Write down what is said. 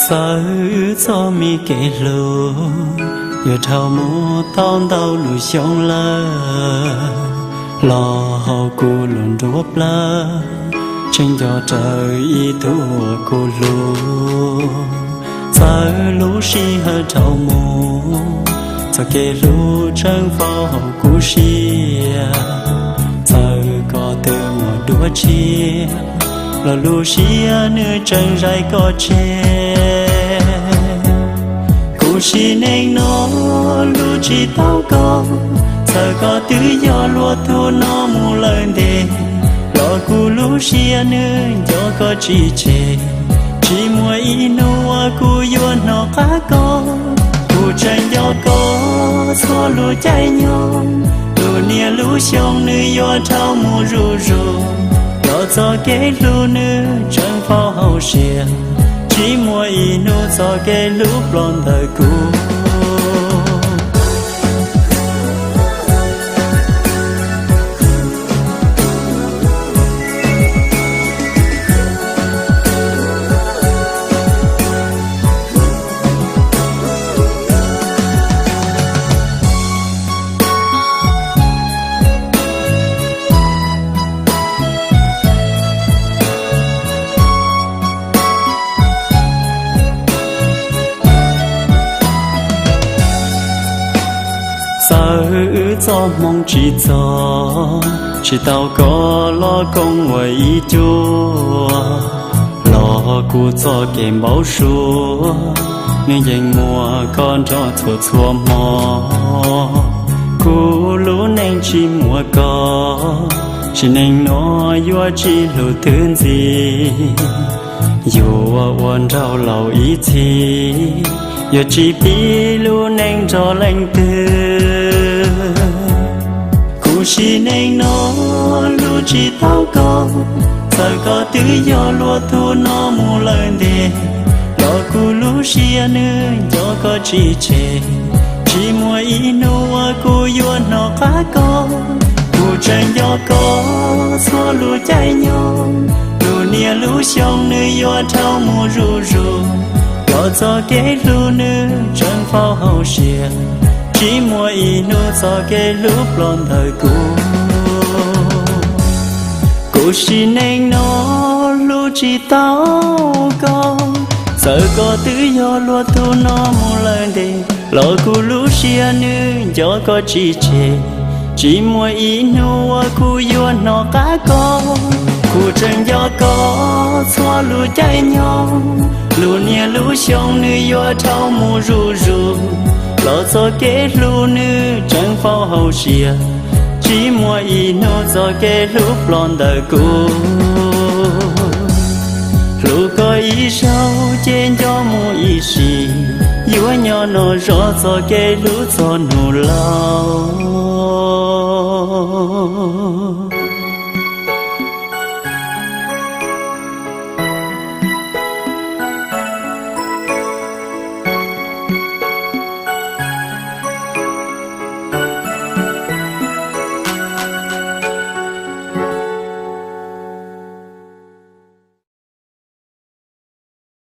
Txawm wb txoj me kev hlub yuav dhau mus tau ntau lub xyoo lawm, los hauv kuv lub nruab plawv tseem nco rawv ib tug uas kuv hlub. Txawm lub sij hawm dhau mus, txoj kev hlub tseem faus hauv kuv siab. Txawm koj twb muaj dua tshiab, los lub siab nws tseem zais koj tseg. Kuv sim neej no hlub tsis tau koj, txawm koj twb yog luag tug no mus lawm ntev, los kuv lub siab nws nco koj tsis tseg. Tsis muaj ib hnub uas kuv yuav hnov qab koj, kuv tseem nco koj txhua lub caij nyoog. Lub niaj lub xyoo nws yuav dhau mus zuj zus, los txoj kev hlub nws tseem faus hauv siab. Tsis muaj ib hnub txoj kev hlub ploj ntawm kuv. Txawm wb txoj hmoo tsis txog, tsis tau koj los koom ua ib cuab, los kuv txoj kev npau suav nws yeej muaj koj nrog txhua txhua hmo. Kuv lub neej tsis muaj koj, sim neej no yuav tsis hlub twg ntxiv. Yuav ua nraug laus ib txhis, yuav tsis pib lub neej nrog leej twg. Kuv sim neej no hlub tsis tau koj, txawm koj twb yog luag tug no mus lawm ntev, los kuv lub siab nws nco koj tsis tseg. Tsis muaj ib hnub uas kuv yuav hnov qab koj, kuv tseem nco koj txhua lub caij nyoog. Lub niaj lub xyoo nws yuav dhau mus zuj zus, los txoj kev hlub nws tseem faus hauv siab. Tsis muaj ib hnub txoj kev hlub ploj ntawm kuv. Kuv sim neej no hlub tsis tau koj, txawm koj twb yog luag tug no mus lawm ntev, los kuv lub siab nws nco koj tsis tseg. Tsis muaj ib hnub uas kuv yuav hnov qab koj, kuv tseem nco koj txhua lub caij nyoog. Lub niaj lub xyoo nws yuav dhau mus zuj zus, los txoj kev hlub nws tseem faus hauv siab. Tsis muaj ib hnub txoj kev hlub ploj ntawm kuv. Hlub koj ib zaug ces nco mus ib sim, yuav nyob noj zov txoj kev hlub txog hnub laus.